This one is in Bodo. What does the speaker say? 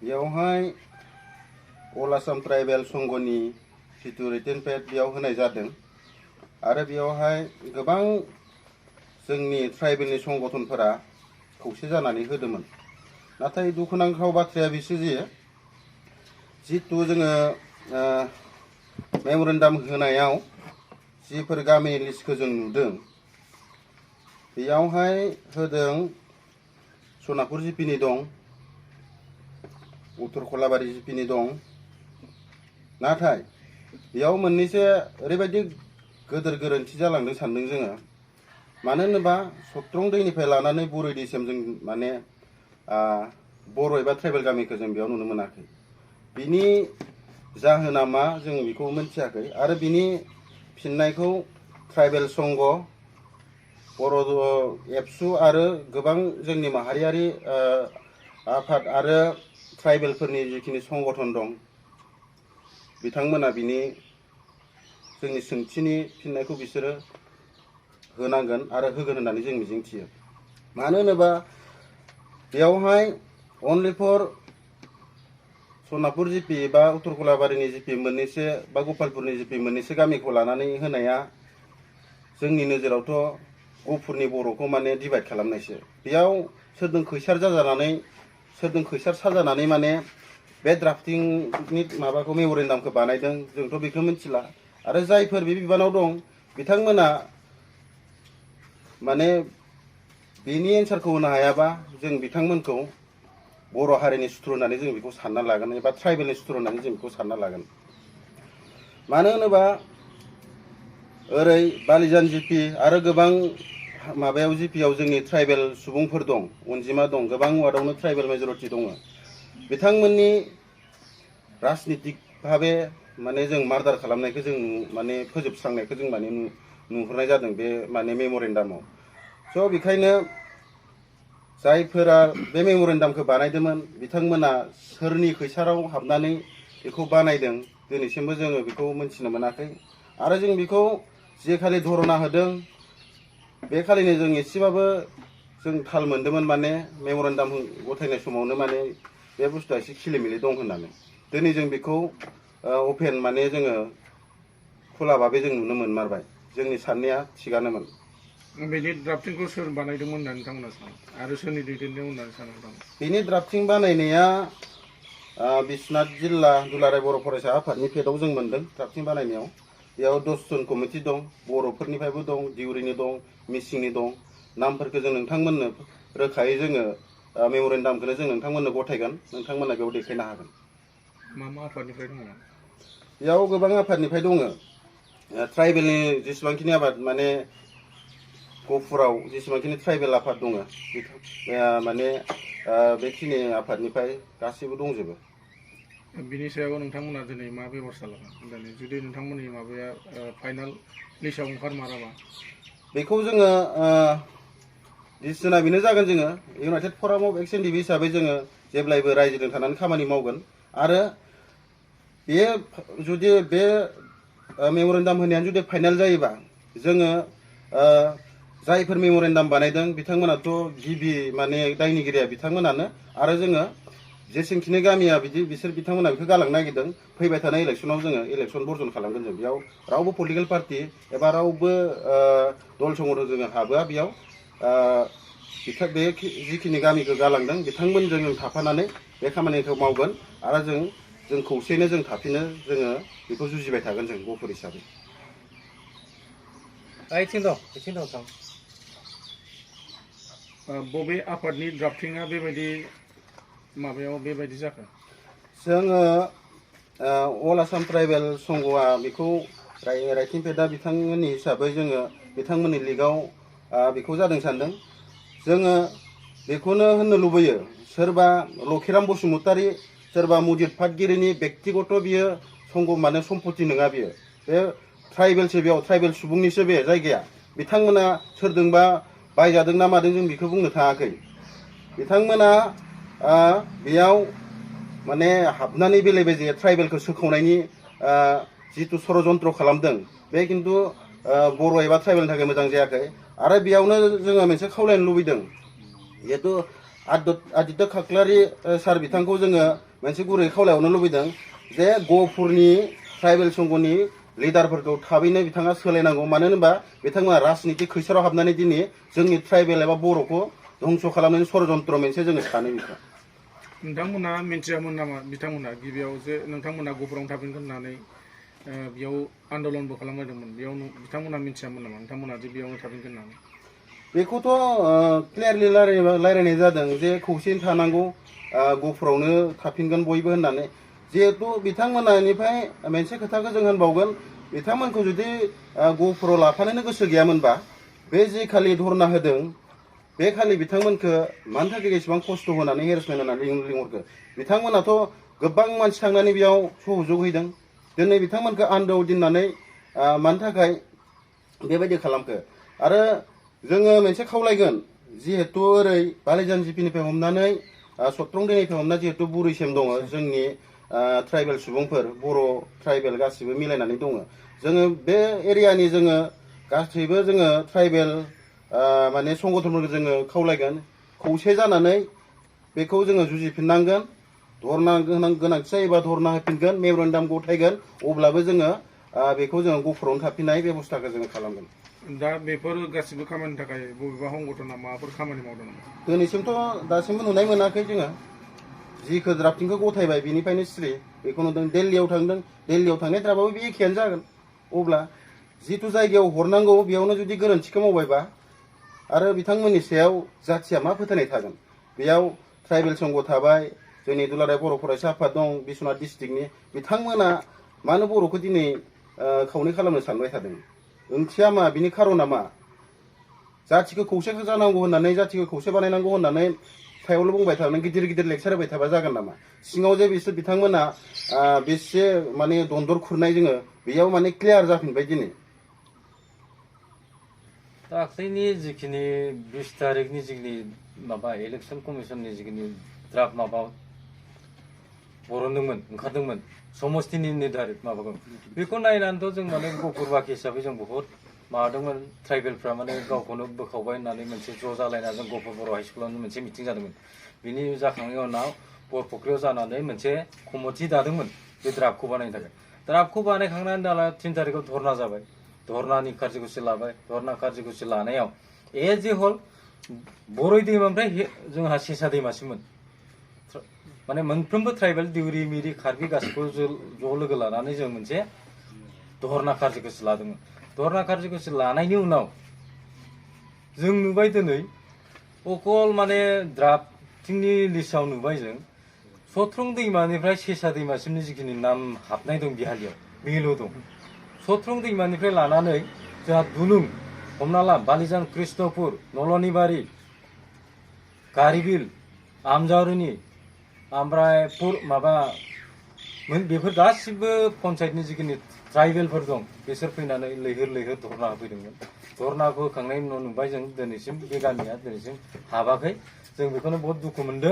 बेयावहाय अल आसाम ट्राइबेल संघनि जितु रिटेन पेड बेयाव होनाय जादों आरो बेयावहाय गोबां जोंनि ट्राइबेलनि संगठनफोरा खौसे जानानै होदोंमोन। नाथाय दुखुनांथाव बाथ्राया बिसो जे जितु जोङो मेम'रेन्डाम होनायाव जिफोर गामिनि लिस्टखौ जों नुदों बेयावहाय होदों सनापुर जिपिनि दं, उत्तर खलाबारि जिपिनि दं। नाथाय बेयाव मोननैसो ओरैबायदि गोदोर गोरोन्थि जालांदों सानदों जोङो। मानो होनोबा सत्रं दैनिफ्राय लानानै बुरै दैसिम जों माने बर' एबा ट्राइबेल गामिखौ जों बेयाव नुनो मोनाखै। बिनि जाहोना मा जों बेखौ मिथियाखै आरो बिनि फिननायखौ ट्राइबेल संघ, बर' एबसु आरो गोबां जोंनि माहारियारि आफाद आरो ट्राइबेलफोरनि जिखिनि संगठन दं बिथांमोना बिनि जोंनि सोंथिनि फिननायखौ बिसोरो होनांगोन आरो होगोन होननानै जों मिजिंथियो। मानो होनोबा बेयावहाय अनलि फर सनापुर जिपि बा उत्तर खलाबारिनि जिपि मोननैसो बा गपालपुरनि जिपि मोननैसो गामिखौ लानानै होनाया जोंनि नोजोरावथ' गफुरनि बर'खौ माने डिभाइड खालामनायसो। बेयाव सोरजों खैसार जाजानानै सोरजों खैसार साजानानै माने बे ड्राफ्टिंनि माबाखौ मेम'रेन्डामखौ बानायदों जोंथ' बेखौ मिथिला। आरो जायफोर बे बिबानाव दं बिथांमोना माने बेनि एन्सारखौ होनो हायाबा जों बिथांमोनखौ बर' हारिनि सुथुर होननानै जों बेखौ सानना लागोन एबा ट्राइबेलनि सुथुर होननानै जों बेखौ सानना लागोन। मानो होनोबा ओरै बालिजान जिपि आरो गोबां माबायाव जिपियाव जोंनि ट्राइबेल सुबुंफोर दं, अनजिमा दं, गोबां वार्डआवनो ट्राइबेल मेजरिटि दङ। बिथांमोननि राजनितिक भाबे माने जों मार्डार खालामनायखौ जों माने फोजोबस्रांनायखौ जों माने नुहुरनाय जादों बे माने मेम'रेन्डामाव। स' बेखायनो जायफोरा बे मेम'रेन्डामखौ बानायदोंमोन बिथांमोना सोरनि खैसाराव हाबनानै बेखौ बानायदों दिनैसिमबो जोङो बेखौ मिन्थिनो मोनाखै। आरो जों बेखौ जे खालि धरना होदों बे खालिनो जों एसेबाबो जों थाल मोन्दोंमोन माने मेम'रेन्डाम गथायनाय समावनो माने बे बुस्थुआ एसे खिलिमिलि दं होननानै। दिनै जों बेखौ अपेन माने जोङो खुला भाबै जों नुनो मोनमारबाय। जोंनि साननाया थिगानोमोन। बेनि ड्राफ्टिंखौ सोर बानायदोंमोन होननानै नोंथांमोना सानो आरो सोरनि दैदेनदों होननानै सानो नोंथां? बेनि ड्राफ्टिं बानायनाया बिश्वनाथ जिल्ला दुलाराय बर' फरायसा आफादनि पेडआव जों मोन्दों। ड्राफ्टिं बानायनायाव बेयाव 10 जन कमिटि दं, बर'फोरनिफ्रायबो दं, दिउरिनि दं, मिसिंनि दं। नामफोरखौ जों नोंथांमोननो रोखायै जोङो मेम'रेन्डामखौनो जों नोंथांमोननो गथायगोन, नोंथांमोना बेयाव देखायनो हागोन। मा मा आफादनिफ्राय दङ? बेयाव गोबां आफादनिफ्राय दङ। ट्राइबेलनि जेसेबांखिनि आफाद माने गफुराव जेसेबांखिनि ट्राइबेल आफाद दङ माने बेखिनि आफादनिफ्राय गासैबो दंजोबो। बिनि सायाव नोंथांमोना दिनै मा बेबस्था लागोन दिनै जुदि नोंथांमोननि माबाया फाइनाल लिस्टआव ओंखारमाराबा? बेखौ जोङो डिसिसना बेनो जागोन। जोङो united forum of ex N D B हिसाबै जोङो जेब्लायबो रायजोजों थानानै खामानि मावगोन आरो बे जुदि बे मेम'रेन्डाम होनायानो जुदि फाइनाल जायोबा जोङो जायफोर मेम'रेन्डाम बानायदों बिथांमोनाथ' गिबि माने दायनिगिरिया बिथांमोनानो। आरो जोङो जेसेबांखिनि गामिया बिसोर बिथांमोना बेखौ गालांनो नागिरदों फैबाय थानाय इलेक्सनाव जोङो इलेक्सन बर्जन खालामगोन। जों बेयाव रावबो पलिटिकेल पार्टि एबा रावबो दल संगठन जोङो हाबोआ। बेयाव बे जिखिनि गामिखौ गालांदों बिथांमोनजों जों थाफानानै बे खामानिखौ मावगोन आरो जों खौसेयैनो जों थाफिनो जोङो बेखौ जुजिबाय थागोन जों गफुर हिसाबै। बबे आफादनि ड्राफ्टिंआ बेबायदि माबायाव बेबायदि जाखो? जोङो अल आसाम ट्राइबेल संघआ बेखौ राइटिं पेडआ बिथांमोननि हिसाबै जोङो बिथांमोननि लिगआव बेखौ जादों सानदों। जोङो बेखौनो होननो लुबैयो सोरबा लखिराम बसुमतारी सोरबा मुदित पाटगिरिनि बेक्तिगत बियो संघ माने सम्पति नङा। बियो बे ट्राइबेलसो, बेयाव ट्राइबेल सुबुंनिसो बे जायगाया। बिथांमोना सोरजोंबा बायजादों ना मादों जों बेखौ बुंनो थाङाखै। बिथांमोना बेयाव माने हाबनानै बेले बेजे ट्राइबेलखौ सोखावनायनि जिथु षड़जन्त्र खालामदों बे खिन्थु बर' एबा ट्राइबेलनि थाखाय मोजां जायाखै। आरो बेयावनो जोङो मोनसे खावलायनो लुबैदों जिहेतु आदित्य खाख्लारि सार बिथांखौ जोङो मोनसे गुरै खावलायहरनो लुबैदों जे गहपुरनि ट्राइबेल संघनि लिडारफोरखौ थाबैनो बिथाङा सोलायनांगौ। मानो होनोबा बिथांमोना राजनिति खैसाराव हाबनानै दिनै जोंनि ट्राइबेल एबा बर'खौ धंस' खालामनायनि षड़यन्त्र मोनसे जोङो सानो बेखौ। नोंथांमोना मिन्थियामोन नामा बिथांमोना गिबियाव जे नोंथांमोना गहपुरावनो थाफिनगोन होननानै बेयाव आन्दलनबो खालामनायदोंमोन, बेयाव बिथांमोना मिन्थियामोन नामा नोंथांमोना जे बेयावनो थाफिनगोन होननानै? बेखौथ' क्लियारलि रायलायनाय जादों जे खौसेयै थानांगौ, गहपुरावनो थाफिनगोन बयबो होननानै। जिहेतु बिथांमोननिफ्राय मोनसे खोथाखौ जों होनबावगोन, बिथांमोनखौ जुदि गहपुराव लाफानोनो गोसो गैयामोनबा बे जे खालि धरना होदों बे खालि बिथांमोनखौ मानि थाखाय एसेबां खस्थ' होनानै हेरेसमेन्ट होनानै लिंहरखो? बिथांमोनाथ' गोबां मानसि थांनानै बेयाव सहयोग हैदों। दिनै बिथांमोनखौ आन्दोआव दोननानै मानि थाखाय बेबायदि खालामखो? आरो जोङो मोनसे खावलायगोन, जिहेतु ओरै बालिजान जिपिनिफ्राय हमनानै सत्रं दैनिफ्राय हमना जिहेतु बुरैसिम दङ जोंनि ट्राइबेल सुबुंफोर, बर' ट्राइबेल गासिबो मिलायनानै दङ। जोङो बे एरियानि जोङो गासैबो जोङो ट्राइबेल माने संगठनफोरखौ जोङो खावलायगोन खौसे जानानै बेखौ जोङो जुजिफिननांगोन। धरना गोनांथि जायोबा धरना होफिनगोन, मेमरेन्डाम गथायगोन, अब्लाबो जोङो बेखौ जोङो गहपुरावनो थाफिननाय बेब'स्थाखौ जोङो खालामगोन। दा बेफोर गासिबो खामानिनि थाखाय बबेबा संगठना माबाफोर खामानि मावदों नामा? दिनैसिमथ' दासिमबो नुनाय मोनाखै जोङो। जिखौ द्राफ्टिंखौ गथायबाय बिनिफ्रायनो सिरि बेखौ नुदों। दिल्लीयाव थांदों, दिल्लीयाव थांनाय द्राफ्टआबो बे एखेयानो जागोन। अब्ला जिथु जायगायाव हरनांगौ बेयावनो जुदि गोरोन्थिखौ मावबायबा आरो बिथांमोननि सायाव जाथिया मा फोथायनाय थागोन? बेयाव ट्राइबेल संघ थाबाय, जोंनि दुलाराय बर' फरायसा आफाद दं बिश्वनाथ डिस्ट्रिक्टनि, बिथांमोना मानो बर'खौ दिनै खावनै खालामनो सानबाय थादों? ओंथिया मा? बिनि खारना मा? जाथिखौ खौसे जानांगौ होननानै, जाथिखौ खौसे बानायनांगौ होननानै सायावल' बुंबाय थानानै गिदिर गिदिर लेक्सार होबाय थाबा जागोन नामा? सिङाव जे बिसोर बिथांमोना बेसे माने दन्दर खुरनाय जोङो बेयाव माने क्लियार जाफिनबाय दिनै। दाख्लैनि जिखिनि 20 तारिखनि जिखिनि माबा इलेक्सन कमिसननि जिखिनि द्राफ्ट माबा बरनदोंमोन, ओंखारदोंमोन समस्तिनि निर्धारित माबाखौ, बेखौ नायनानैथ' जों माने गहपुरबाखि हिसाबै जों बहुत माबादोंमोन। ट्राइबेलफ्रा माने गावखौनो बोखावबाय होननानै मोनसे ज' जालायना जों गहपुर बर' हाइ स्कुलावनो मोनसे मिटिं जादोंमोन। बिनि जाखांनायनि उनाव बरफुख्रियाव जानानै मोनसे कमिटि दादोंमोन बे द्राफ्टखौ बानायनो थाखाय। द्राफ्टखौ बानायखांनानै दाला 3 तारिखआव धरना जाबाय, धरनानि कार्ज'कुसि लाबाय। धरना कार्ज'कुसि लानायाव एज ए हल बरय दैमानिफ्राय जोंहा सेसा दैमासिममोन। माने मोनफ्रोमबो ट्राइबेल दिउरि मिरि कार्बि गासिबो ज' लोगो लानानै जों मोनसे धरना कार्ज'कुसि लादोंमोन। धरना कार्ज'कुसि लानायनि उनाव जों नुबाय दिनै अकल माने द्राफ्टिंनि लिस्टआव नुबाय जों सत्रं दैमानिफ्राय सेसा दैमासिमनि जिखिनि नाम हाबनाय दं बिहालियाव बेल' दं। सत्रं दैमानिफ्राय लानानै जोंहा दुलुं, हमना ला बालिजान, कृष्णपुर, नलनिबारि, गारिबिल, आमजारुनि, ओमफ्राय माबा बेफोर गासिबो पन्सायतनि जिखिनि ट्राइबेलफोर दं बिसोर फैनानै लैहोर लैहोर धरना होफैदोंमोन। धरनाखौ होखांनायनि उनाव नुबाय जों दिनैसिम बे गामिया दिनैसिम हाबाखै। जों बेखौनो बहुत दुखु मोनदों।